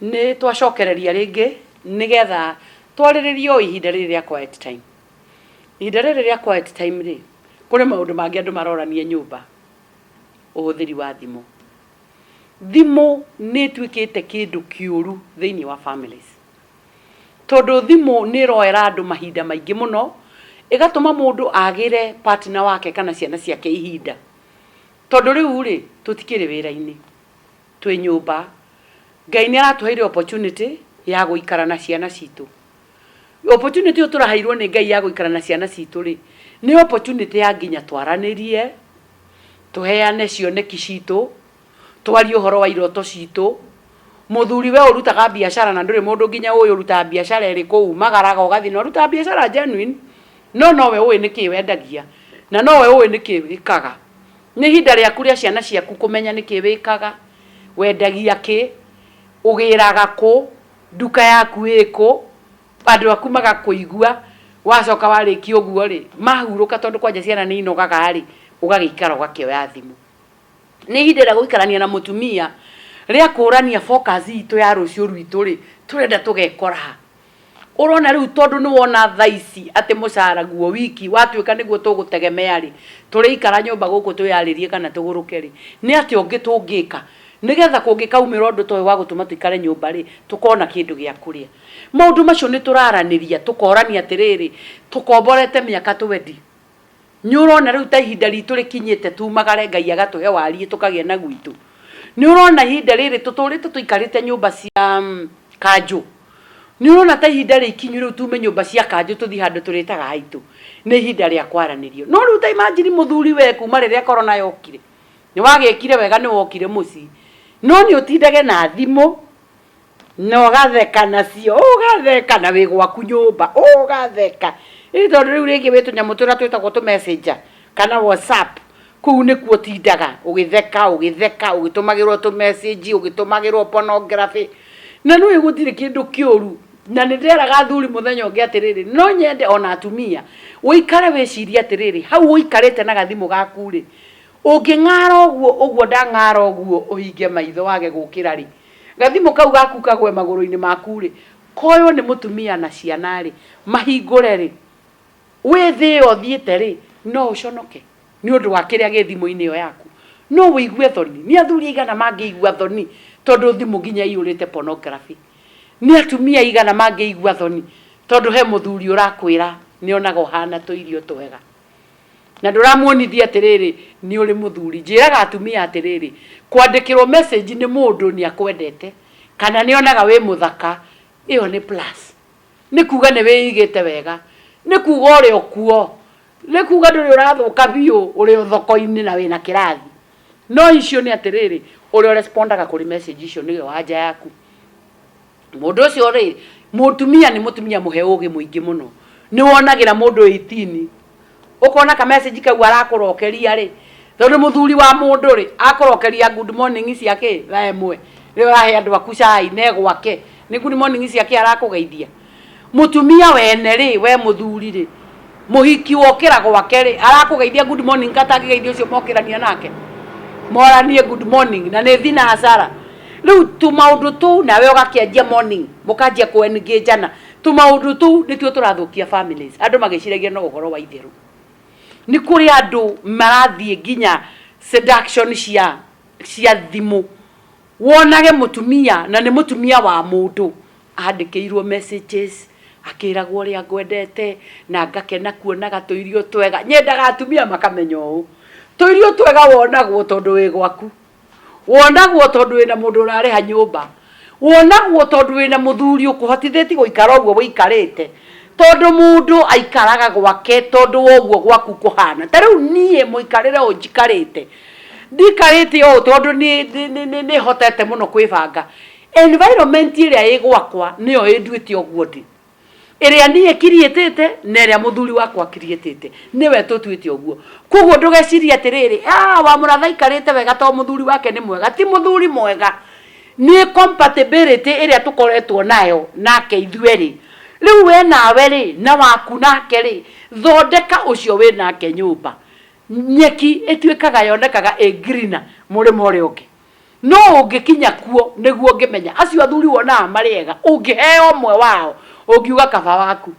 Nĩ twacokereria rĩngĩ nĩgetha twarĩrĩrie o ihinda rĩrĩ rĩa quiet time. Ihinda rĩrĩ rĩa quiet time rĩ, kũrĩ maũndũ mangĩ andũ marorania nyũmba, ũhũthĩri wa thimũ. Thimũ nĩ ĩtuĩkĩte kĩndũ kĩũru thĩinĩ wa families. Tondũ thimũ nĩ ĩroera andũ mahinda maingĩ mũno, ĩgatũma mũndũ agĩre partner wake kana ciana ciake ihinda. Tondũ rĩu rĩ, tũtikĩrĩ wĩra-inĩ, twĩ nyũmba. Ngai nĩ aratũheire opportunity ya gũikara na ciana citũ. Opportunity ĩyo tũraheirwo nĩ Ngai ya gũikara na ciana citũ rĩ, nĩ opportunity ya nginya twaranĩrie, tũheane cioneki citũ, twarie ũhoro wa iroto citũ. Mũthuri we ũrutaga biacara na ndũrĩ mũndũ nginya ũĩ ũrutaga biacara ĩrĩkũ, umagaraga ũgathiĩ na ũrutaga biacara genuine, no nowe ũĩ nĩkĩ wendagia, na nowe ũĩ nĩkĩ wĩkaga. Nĩ ihinda rĩaku rĩa ciana ciaku kũmenya nĩkĩ wĩkaga, wendagia kĩ, ũgĩraga kũ, nduka yaku ĩkũ, andũ aku magakũigua, wacoka warĩkia ũguo rĩ, mahurũka tondũ kwanja ciana nĩ inogaga rĩ, ũgagĩikara ũgakĩoya thimũ. Nĩ ihinda rĩa gũikarania na mũtumia, rĩa kũrania focus itũ ya rũciũ rwitũ rĩ, tũrenda tũgekora ha. Ũrona rĩu tondũ nĩ wona thaa ici atĩ mũcara guo wiki watuĩka nĩguo tũgũtegemea rĩ, tũrĩikara nyũmba gũkũ twĩyarĩrie kana tũgũrũke rĩ, nĩ atĩa ũngĩ tũngĩka nĩgetha kũngĩkaumĩra ũndũ ta ũyũ wa gũtũma tũikare nyũmba rĩ, tũkona kĩndũ gĩa kũrĩa. Maũndũ macio nĩ tũraranĩria tũkorania atĩrĩrĩ, tũkomborete mĩaka twendi. Nĩ ũrona rĩu ta ihinda ritũ rĩkinyĩte tumagare Ngai agatũhe wariĩ tũkagĩa na gwitũ? Nĩ ũrona ihinda rĩrĩ tũtũrĩte tũikarĩte nyũmba cia kanjũ? Nĩ ũrona ta ihinda rĩkinyu rĩu tume nyũmba cia kanjũ tũthiĩ handũ tũrĩtaga haitũ? Nĩ ihinda rĩa kwaranĩrio. No rĩu ta imagine mũthuri we kuma rĩrĩa corona yokire, nĩ wagĩkire wega nĩ wokire mũciĩ, no nĩ ũtindage na thimũ na ũgatheka nacio ũgatheka na wĩ gwaku nyũmba ũgatheka ĩ tondũ rĩu rĩngĩ wĩ tũnyamũ tũrĩa twĩtagwo tũ messenger kana whatsapp kũu nĩkuo ũtindaga ũgĩtheka ũgĩtheka ũgĩtũmagĩrwo tũ message ũgĩtũmagĩrwo pornography na nĩũĩ gũtirĩ kĩndũ kĩũru na nĩ ndĩreraga athuri mũthenya ũngĩ atĩrĩrĩ no nyende ona atumia ũikare wĩcirie atĩrĩrĩ hau ũikarĩte na gathimũ gaku rĩ ũngĩng'ara ũguo ũguo ndang'ara ũguo ũhinge maitho wage gũkĩra rĩ Gathimũ kau gaku kagwe magũrũ-inĩ maku-rĩ, koywo nĩ mũtumia na ciana-rĩ, mahingũre-rĩ, wĩ thĩ ĩyo ũthiĩte-rĩ, no ũconoke nĩ ũndũ wa kĩrĩa gĩ thimũ-inĩ ĩyo yaku? No ũigue thoni? Nĩ athuri aigana mangĩigua thoni tondũ thimũ nginya ĩiyũrĩte pornography? Nĩ atumia aigana mangĩigua thoni tondũ he mũthuri ũrakwĩra nĩ onaga ũhana tũirio twega? Na ndũramuonithia atĩrĩrĩ, nĩ ũrĩ mũthuri. Njĩraga atumia atĩrĩrĩ, kwandĩkĩrwo message nĩ mũndũ nĩ akwendete, kana nĩ onaga wĩ mũthaka, ĩyo nĩ plus. Nĩ kuga nĩ wĩigĩte wega, nĩ kuga ũrĩ o kuo, nĩ kuga ndũrĩ ũrathũka biũ, ũrĩ o thoko-inĩ na wĩna kĩrathi. No issue nĩ atĩrĩrĩ, ũrĩa ũrespondaga kũrĩ message icio nĩwe wanja yaku. Mũndũ ũcio rĩ, mũtumia nĩ mũtumia mũhe ũgĩ mũingĩ mũno. Nĩ wonagĩra mũndũ 18, ũkona ka message kau arakũrokeria rĩ, tondũ mũthuri wa mũndũ rĩ, akũrokeria good morning cia kĩ thaa ĩmwe, rĩrĩa ũrahe andũ aku cai na e gwake, nĩ good morning cia kĩ arakũgeithia? Mũtumia wene rĩ, we mũthuri rĩ, mũhiki wokĩra gwake rĩ, arakũgeithia good morning ka atangĩgeithia ũcio mokĩrania nake? Moranie good morning na nĩ thinacara. Rĩu tũmaũndũ tũu nawe ũgakĩanjia morning, mũkanjia kũ engage ana, tũmaũndũ tũu nĩtuo tũrathũkia families, andũ magĩciragia no ũhoro wa itherũ. Nĩ kũrĩ andũ marathiĩ nginya seduction cia cia thimũ, wonage mũtumia na nĩ mũtumia wa mũndũ, Andĩkĩirwo messages, akĩragwo ũrĩa ngwendete, na ngakena kuonaga tũirio twega. Nyendaga atumia makamenya ũũ, tũirio twega wonagwo tondũ wĩ gwaku, wonagwo tondũ wĩna mũndũ ũrarĩha nyũmba, wonagwo tondũ wĩna mũthuri ũkũhotithĩtie gũikara ũguo ũikarĩte, tondũ mũndũ aikaraga gwake tondũ wa ũguo gwaku kũhana. Ta rĩu niĩ mũikarĩre ũyũ njikarĩte, ndikarĩte ũũ tondũ nĩ hotete mũno kwĩbanga. Environment ĩrĩa ĩ gwakwa nĩyo ĩnduĩte ũguo ndĩ. Ĩrĩa niĩ create na ĩrĩa mũthuri wakwa create nĩwe tũtuĩte ũguo. Koguo ndũgecirie atĩrĩrĩ, ah, Wamũratha aikarĩte wega tondũ mũthuri wake nĩ mwega. Ti mũthuri mwega, nĩ compatibility ĩrĩa tũkoretwo nayo nake ithuerĩ. Rĩu we nawe rĩ, na waku nake rĩ, thondeka ũcio wĩ nake nyũmba. Nyeki ĩtuĩkaga yonekaga ĩ greener mũrĩmo ũrĩa ũngĩ. No ũngĩkinya kuo nĩguo ũngĩmenya acio athuri wonaga marĩ ega, ũngĩheo ũmwe wao ũngiuga kaba waku,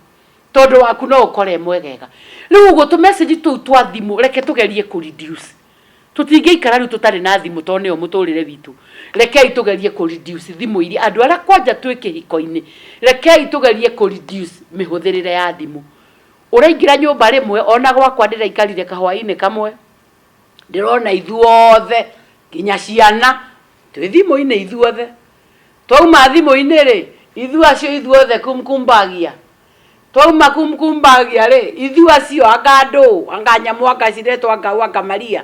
tondũ waku no ũkore e mwegega. Rĩu ũguo tũ message tũu twa thimũ reke tũgerie kũ reduce. Tũtingĩikara rĩu tũtarĩ na thimũ tondũ nĩyo mũtũrĩre witũ. Rekei tũgerie kũ reduce thimũ iria, andũ arĩa kwanja twĩ kĩhiko-inĩ, rekei tũgerie kũ reduce mĩhũthĩrĩre ya thimũ. Ũraingĩra nyũmba rĩmwe, ona gwakwa ndĩraikarire kahwainĩ kamwe, ndĩrona ithuothe nginya ciana twĩ thimũ-inĩ ithuothe. Twauma thimũ-inĩ rĩ, ithuĩ acio ithuothe kumkumbagia. Twauma kumkumbagia rĩ, ithuĩ acio anga andũ, anga nyamũ, anga ciretwo, anga ũ, anga Maria.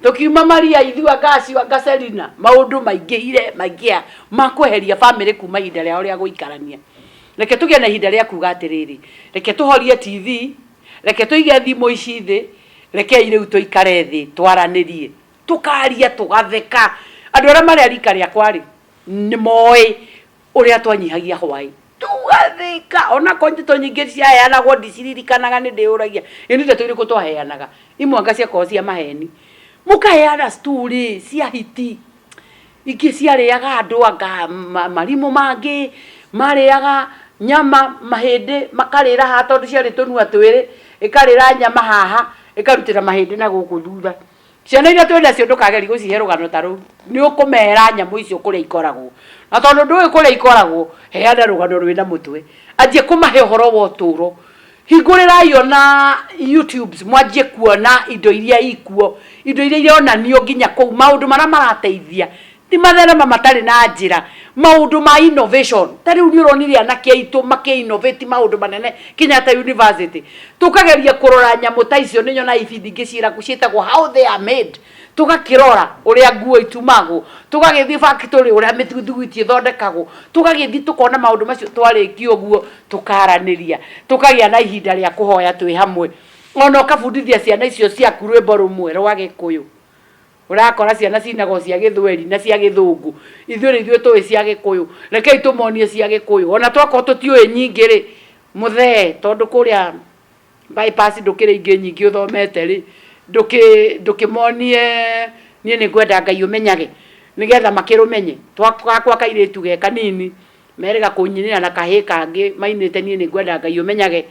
Tũkiuma Maria ithuĩ anga acio, anga Selina, maũndũ maingĩhire maingĩha ma kweheria bamĩrĩ kuma ihinda rĩao rĩa gũikarania. Reke tũgĩe na ihinda rĩa kuga atĩrĩrĩ, reke tũhorie TV, reke tũige thimũ ici thĩ, rekei rĩu tũikare thĩ twaranĩrie. Tũkaria, tũgatheka. Andũ arĩa marĩ a rika rĩakwa-rĩ, nĩ moĩ ũrĩa twanyihagia hwaĩ. Tũgatheka, onakorwo ndeto nyingĩ ciaheanagwo ndiciririkanaga nĩ ndĩyũragia, ĩ nĩ ndeto irĩkũ twaheanaga? Imwe anga ciakoragwo cia maheni. Mũkaheana story cia hiti. Ingĩ ciarĩaga andũ anga marimũ mangĩ, marĩaga nyama mahĩndĩ makarĩra haha tondũ ciarĩ tũnua twĩrĩ, ĩkarĩra nyama haha, ĩkarutĩra mahĩndĩ na gũkũ thutha. Ciana iria twĩ nacio ndũkagerie gũcihe rũgano ta rũu, nĩ ũkũmera nyamũ icio kũrĩa ikoragwo. Na tondũ ndũĩ kũrĩa ikoragwo, heana rũgano rwĩna mũtwe. Anjia kũmahe ũhoro wa ũtũro. Hingũrĩrai ona YouTubes mwanjie kuona indo iria ikuo, indo iria ironanio nginya kũu, maũndũ marĩa marateithia. Ti mathenema matarĩ na njĩra, maũndũ ma innovation. Ta rĩu nĩ ũronire anake aitũ makĩ innovate maũndũ manene Kenyatta University. Tũkageria kũrora nyamũ ta icio, nĩ nyonaga ibindi ingĩ ciĩtagwo how they are made. Tũgakĩrora ũrĩa nguo itumagwo, tũgagĩthiĩ factory ũrĩa mĩthugwiti ĩthondekagwo, tũgagĩthiĩ tũkona maũndũ macio, twarĩkia ũguo tũkaranĩria, tũkagĩa na ihinda rĩa kũhoya twĩ hamwe. Ona ũkabundithia ciana icio ciaku rwĩmbo rũmwe rwa Gĩkũyũ. Ũrakora ciana cinagwo cia Gĩthweri na cia Gĩthũngũ, ithuĩ nĩ ithuĩ tũĩ cia Gĩkũyũ. Rekei tũmonie cia Gĩkũyũ. Ona twakorwo tũtiũĩ nyingĩ rĩ, mũthee tondũ kũrĩa bypass ndũkĩrĩ ingĩ nyingĩ ũthomete rĩ, ndũkĩmonie niĩ nĩ ngwenda Ngai ũmenyage, nĩgetha makĩrũmenye. Gakwa kairĩtu ge kanini, merĩga kũnyinĩra na kahĩĩ kangĩ mainĩte niĩ nĩ ngwenda Ngai ũmenyage.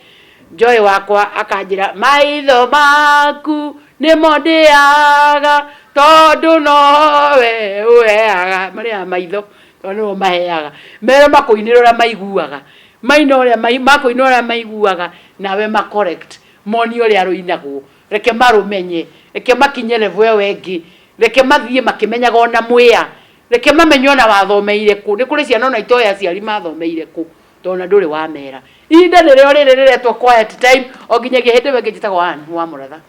Joy wakwa akanjĩra maitho maku nĩmo ndĩaga tondũ nowe ũheaga. Marĩaga maitho tondũ nĩmo maheaga. Mere makũinĩre ũrĩa maiguaga. Maina ũrĩa makũina ũrĩa maiguaga nawe ma correct monie ũrĩa rũinagwo. Reke marũmenye, reke makinye level ĩyo ĩngĩ, reke mathiĩ makĩmenyaga ona mwĩ a. Reke mamenye ona wathomeire kũ. Nĩ kũrĩ ciana ona itoĩ aciari mathomeire kũ tondũ ona ndũrĩ wamera. Ihinda nĩrĩo rĩrĩ rĩretwo quiet time o nginyagia hĩndĩ ĩyo ĩngĩ njĩtagwo Ann wa Mũratha.